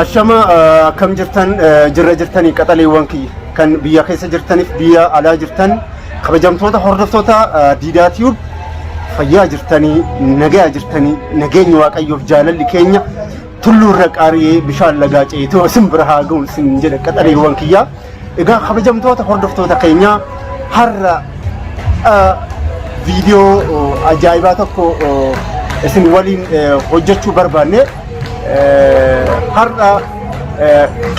Ashama, akkam jirtan? Jirra jirtanii qaxaleewwan kiyya kan biyya keessa jirtaniif biyya alaa jirtan, kabajamtoota hordoftoota Diidaa Tube, fayyaa jirtanii? Nagaa jirtanii? Nageenyi Waaqayyoof jaalalli keenya tulluu irra qaari'ee bishaan lagaa ceetoo isin bira haa ga'u isin jedha qaxaleewwan kiyya. Egaa kabajamtoota hordoftoota keenya, har'a viidiyoo ajaa'ibaa tokko isin waliin hojjechuu barbaanne. Har'a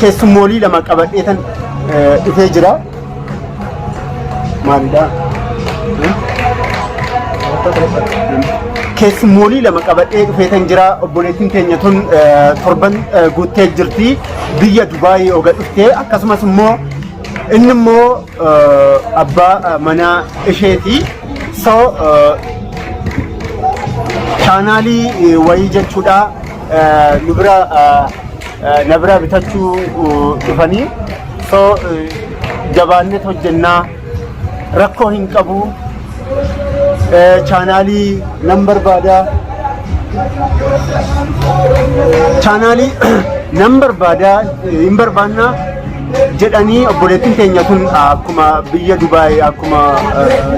keessummoolii lama qabadheetan dhufee jira. Maalidha? Keessummoolii lama qabadhee dhufeetan jira. Obboleettiin keenya tun torban guuttee jirti. Biyya Dubaayii oga dhuftee, akkasumas immoo inni immoo abbaa manaa isheeti. So chaanaalii wayii jechuudha nu bira na bira bitachuu dhufanii, so jabaannet hojjennaa, rakkoo hin qabu, chaanaalii nan barbaada, chaanaalii nan barbaada, hin barbaannaa jedhanii. Obboleettiin teenya tun akkuma biyya Dubaay akkuma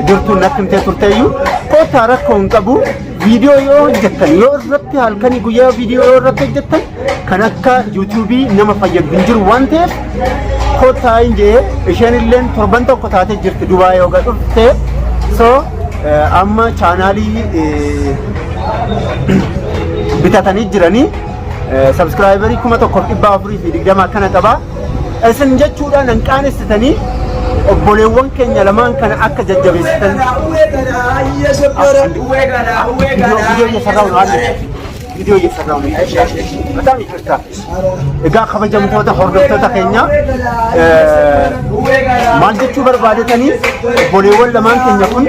jirtu natti himtee turteeyyuu, koottaa, rakkoo hin qabu, viidiyoo yoo hojjettan, yoo irratti halkanii guyyaa viidiyoo yoo irratti hojjettan kan akka yuutuubii nama fayyadu hin jiru waan ta'eef koottaa hin jee. Isheen illeen torban tokko taatee jirti Dubaay yoo dhuftee. So amma chaanaalii bitatanii jiranii, subscriberii 1420 akkana qaba. Isin jechuudha nan qaanessitanii, obboleewwan keenya lamaan kana akka jajjabeessitan. ቪዲዮ እየሰራሁ ነው አለ፣ ቪዲዮ እየሰራሁ ነው። በጣም ይቅርታ። Egaa kabajamtoota hordoftoota keenya, maal jechuu barbaadetanii, obboleewwan lamaan keenya kun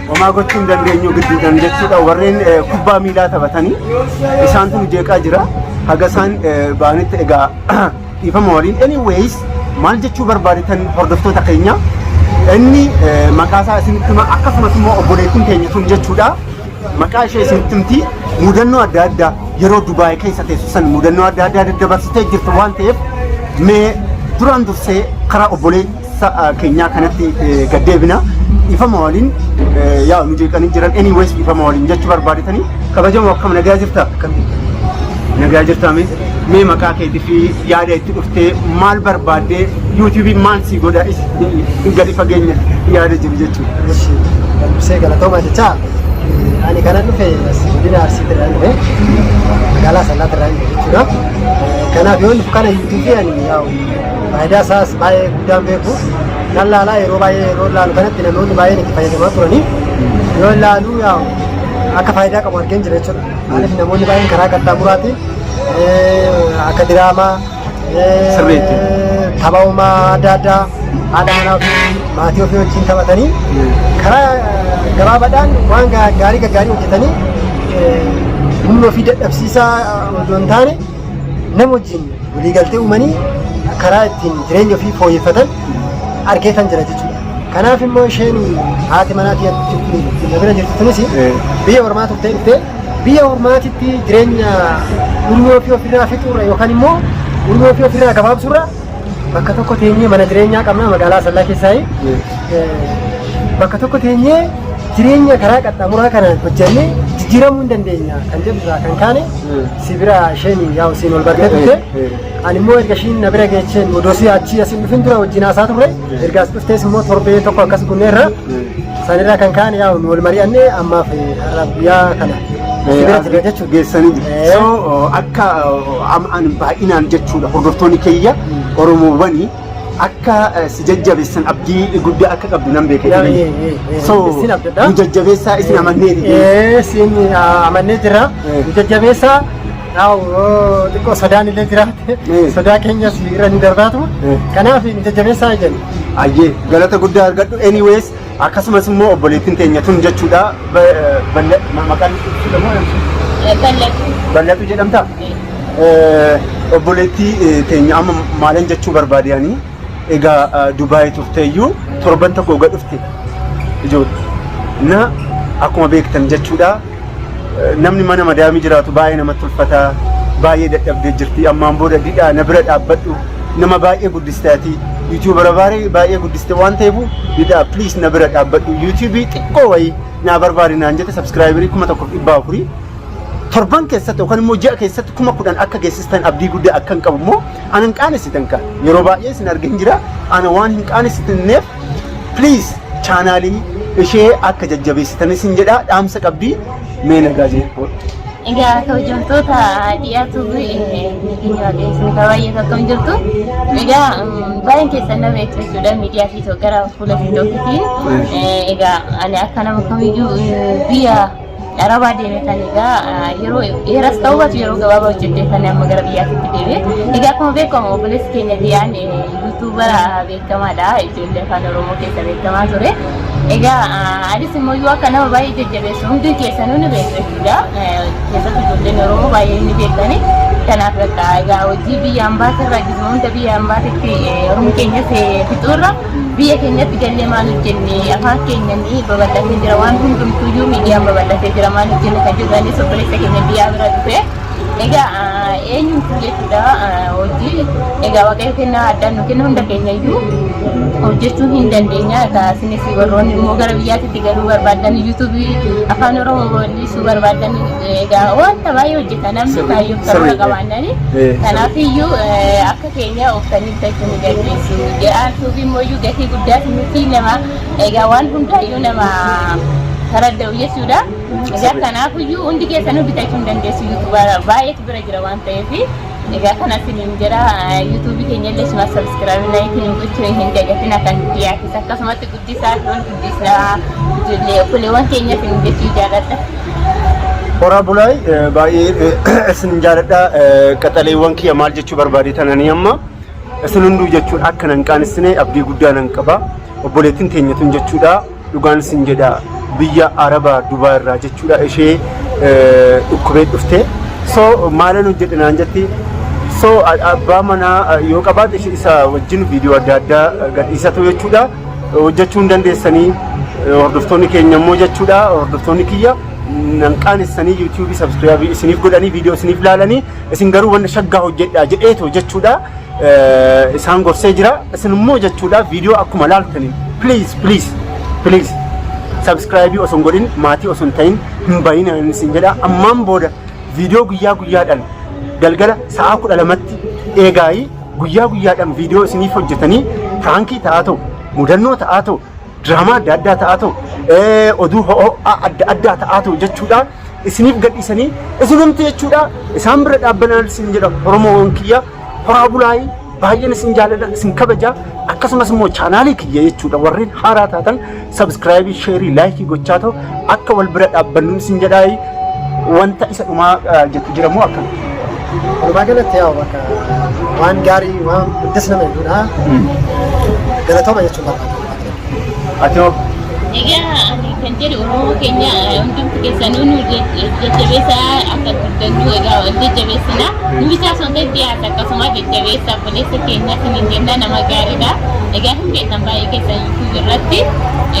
homaa gochuu hin dandeenyu gidduudhaan jechuudha. Warreen kubbaa miilaa taphatanii isaantu nu jeeqaa jira. Haga isaan ba'anitti egaa dhiifama waliin. Anyways, maal jechuu barbaadetan hordoftoota keenya, inni maqaa isaa isinitti hima, akkasumas immoo obboleettiin keenya tun jechuudha maqaa ishee isinitti himti. Mudannoo adda addaa yeroo Dubaay keessa teessu san mudannoo adda addaa daddabarsitee jirtu waan ta'eef, mee duraan dursee karaa obboleessa keenyaa kanatti gaddeebina. Dhiifama waliin, yaa nu jeeqanii jiran. Anyways, dhiifama waliin jechuu barbaadetanii, kabajamoo, akkam, nagaa jirta? Nagaa jirtaa? Mee maqaa keetii fi yaada itti dhuftee, maal barbaaddee, yuutuubiin maal si godha, gadi fageenya yaada jiru jechuudha. Eshi, dursee galatoomaa jechaa, ani kanan dhufe as godina Arsiitti irraa dhufe, magaalaa Asallaatti irraa dhufe jechuudha. Kanaaf yoo dhufu kana yuutuubii ani yaa'u faayidaa isaas baay'ee guddaan beeku. Nan laalaa, yeroo baay'ee yeroo laalu kanatti namoonni baay'een itti fayyadamaa turanii, yoo laalu yaa'u akka faayidaa qabu argeen jira jechuudha. Maaliif, namoonni baay'een karaa qaxxaamuraatiin akka diraamaa Sirriitti. Tapha uumaa adda addaa haadha manaa ofii, maatii ofii wajjin taphatanii, karaa gabaabaadhaan waan gaarii gaggaarii hojjetanii, humna ofii dadhabsiisaa odoo hin taane nama wajjin waliigaltee uumanii karaa ittiin jireenya ofii fooyyeffatan argeetan jira jechuudha. Kanaaf immoo isheen haati manaatii na bira jirtu tunis biyya ormaa turtee dhuftee, biyya ormaatitti jireenya umrii ofii ofirraa fixuurra yookaan immoo umrii ofii ofirraa gabaabsuurra, bakka tokko teenyee, mana jireenyaa qabna magaalaa Asallaa keessaa, bakka tokko teenyee jireenya karaa qaxxaamuraa kanaan hojjennee jijjiiramuu hin dandeenya kan jedhu irraa kan kaane si bira isheen yaa'u siin ol bartee turte. Ani immoo erga ishiin na bira geecheen odoo si achii asin dhufin dura wajjin haasaa turre. Erga as dhuftees immoo torbee tokko akkas gunneerra. Sanirraa kan kaane yaa'u nu wal mari'annee ammaaf har'a guyyaa kana si bira jira jechuudha. Geessanii jiru. So akka an baay'inaan jechuudha hordoftoonni keeyya Oromoowwanii akka si jajjabeessan abdii guddaa akka qabdu nan beeka. So Isin abdadha. nu jajjabeessaa, isin amanneeti. Isin amannee jirra. Nu jajjabeessaa. Yaa'u yoo xiqqoo sodaan illee jiraate sodaa keenyas irra ni darbaatu. Kanaaf nu jajjabeessaa jenna. Ayyee, galata guddaa argadhu. Anyways, akkasumas immoo obboleettiin teenya tun jechuudha maqaan Bal'atu. Bal'atu jedhamta? Obboleettii teenya, amma maalan jechuu barbaadanii, egaa Dubaayii turteeyyuu torban tokko gad dhufte ijoollee. Na akkuma beektan jechuudha, namni mana madaamii jiraatu baay'ee namatti ulfataa, baay'ee dadhabdee jirti. Ammaan booda didhaa na bira dhaabbadhu, nama baay'ee guddisteeti, YouTuber baay'ee baay'ee guddiste waan ta'eef, didhaa please na bira dhaabbadhu, YouTubeii xiqqoo wayii naa barbaadi naan jette. Subscriberii 1400 torban keessatti yookaan immoo ji'a keessatti 10,000 akka geessistan abdii guddaa akka hin qabu immoo ana hin qaanessitan kan yeroo baay'ee isin argin jira. Ana waan hin qaanessitneef, please channelii ishee akka jajjabeessitan isin jedha. Dhaamsa qabdii, mee nagaa jee. Egaa kabajamtoota dhiyaatu, keenya waaqessi baay'ee akkam jirtu? Egaa baay'een keessan nama beektu jechuudha miidiyaa fi gara fuula TikTokiitiin. Egaa ani akka nama kamiyyuu biyya Arabaa deeme kan egaa yeroo dheeras ta'uu baatu yeroo gabaabaa hojjettee kan amma gara biyyaatti deeme. Egaa akkuma beekamu obboleessi keenya Diyaan YouTuber beekamaadha. Ijoollee afaan Oromoo keessa beekamaa ture. Egaa anis immoo yoo akka nama baay'ee jajjabeessu hundi keessanuu ni beektu jechuudha. Keessattuu ijoolleen Oromoo baay'ee ni beektani. Kanaaf bakka egaa hojii biyya ambaatirra gizuma hunda biyya ambaatitti Oromoo keenyas fixuurra biyya keenyatti gallee maal hojjenne, afaan keenya ni babal'atee jira, waan hundumtuyyuu miidiyaan babal'atee jira, maal hojjenne kan jedhanis obboleessa keenya biyyaa bira dhufe. Egaa eenyumtu jechuudha hojii egaa Waaqayyo kennaa addaan nu kenna, hunda keenya iyyuu hojjechuu hin dandeenya. Egaa isinis warroonni immoo gara biyyaatti galuu barbaadan, YouTubeii afaan Oromoo babal'isuu barbaadan, egaa wanta baay'ee hojjeta namni kaayyoof karoora qabaannani. Kanaaf iyyuu akka keenya uffannii bitachuu ni dandeessu. Jedhaan immoo iyyuu gatii guddaas miti, nama egaa waan hundaayyuu nama taradda'u jechuudha. Egaa kanaaf iyyuu hundi keessanuu bitachuu hin dandeessu, YouTuber baay'eetu bira jira waan ta'eef. Egaa kanas isiniin jira, YouTubeii keenya illee suma subscribe, like gochuu hin dagatina, kan dhiyaatis akkasumatti guddisaa, ol guddisaa, ijoollee obboleewwan keenya isin jechuu jaalladha. Horaa bulaay, baay'ee isin jaaladha. Qaxaleewwan kiyya, maal jechuu barbaade tananii, amma isin hunduu jechuun akka nan qaanessine abdii guddaa nan qaba. Obboleettiin teenya tun jechuudha, dhugaan isin jedha, biyya Arabaa Dubaa irraa jechuudha ishee dhukkubee dhufte. So maalan hojjedhe naan jetti. So abbaa manaa yoo qabaate isa wajjin viidiyoo adda addaa gadhiisatu jechuudha. Hojjechuu hin dandeessanii, hordoftoonni keenya immoo jechuudha, hordoftoonni kiyya nan qaanessanii, YouTubeii subscribeii isiniif godhanii, viidiyoo isiniif laalanii, isin garuu wanta shaggaa hojjedhaa jedheetu jechuudha isaan gorsee jira. Isin immoo jechuudha viidiyoo akkuma laaltaniin please, please, please subscribeii osoo hin godhin, maatii osoo hin ta'in hin bahin isin jedha. Ammaan booda viidiyoo guyyaa guyyaadhaan galgala sa'a 12tti eegaayii guyyaa guyyaadhaan viidiyoo isiniif hojjetanii, prankii ta'aa ta'u, mudannoo ta'aa ta'u, diraamaa adda addaa ta'aa ta'u, oduu ho'aa adda addaa ta'aa ta'u jechuudha isiniif gadhiisanii, isinumti jechuudha isaan bira dhaabbanaan isin jedha. Oromoon kiyya, horaa bulaayii, baay'een isin jaalladha, isin kabaja. Akkasumas immoo channelii kiyya jechuudha warreen haaraa taatan subscribeii, shareii, likeii gochaa ta'u akka wal bira dhaabbannu isin jedhaayi. Wanta isa dhumaa jettu jira moo akkam? Walumaa galatti yaa bakka waan gaarii, waan guddas nama hedduudha. Galatooma jechuun barbaada. Ati hoo? Egaa ani kan jedhu Oromoo keenya hundumti keessanuu nu jajjabeessaa, akka guddannu egaa wal jajjabeessina. Nu bitaa osoo hin ta'in dhiyaata, akkasuma jajjabeessa obboleessa keenya isiniin jenna, nama gaariidha. Egaa hin beektan baay'ee keessan YouTube irratti,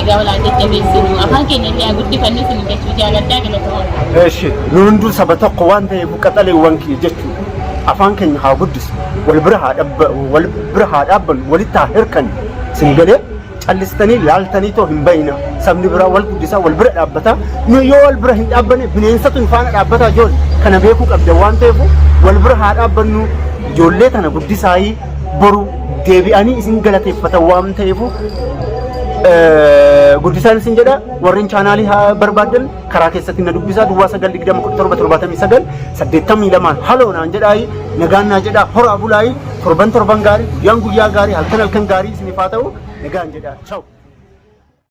egaa walaa jajjabeessinu, afaan keenya illee haa guddifannu isiniin jechuu jaaladha, galatooma. Eshi, nu hunduu saba tokko waan ta'eef, qaxaleewwan kiyya jechuudha. Afaan keenya haa guddisu, wal bira haa dhaabbannu, walitti haa hirkannu. Isin galee callistanii laaltanii too hin bayina. Sabni biraa wal guddisaa, wal bira dhaabbata. Nu yoo wal bira hin dhaabbanne bineensatu nu faana dhaabbata ijoollee. Kana beekuu qabda waan ta'eef wal bira haa dhaabbannu. Ijoollee tana guddisaayii, boru deebi'anii isin galateeffatan waan ta'eef guddisaan isin jedha. Warreen channelii haa barbaadan karaa keessatti na dubbisaa, duwwaa 9 20 17 79 82 haloo naan jedhaayi, nagaan naa jedhaa. Horaa bulaayi, torban torban gaarii, guyyaan guyyaa gaarii, halkan halkan gaarii isiniif haa ta'u, nagaan jedhaa, ciao.